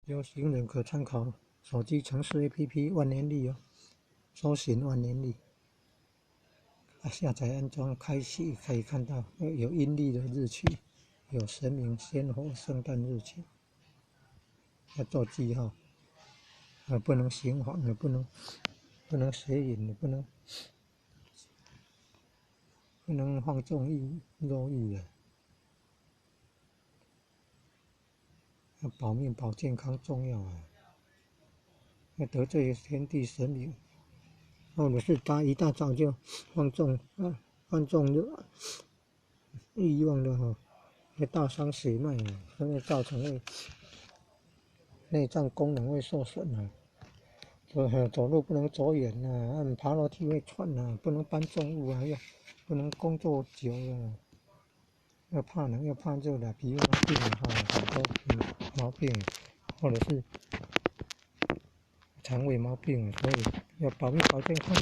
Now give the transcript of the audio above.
修行人可参考手机程式 APP 万年曆哦，搜尋萬年曆，下載安裝開啟，可以看到有陰曆的日期，有神明仙佛聖誕日期，要做記號，不能行謊，不能邪淫，不能放縱欲肉欲啊！要保命保健康重要啊！要得罪天地神明，或者是他一大早就放縱啊，放縱欲望的哈，會大傷血脈啊，會造成會內臟功能會受損啊。走路不能走遠啊，爬樓梯會喘啊，不能搬重物啊，又不能工作久了，又怕冷又怕熱的，皮膚病啊，很多毛病，或者是腸胃毛病，所以要保命保健康。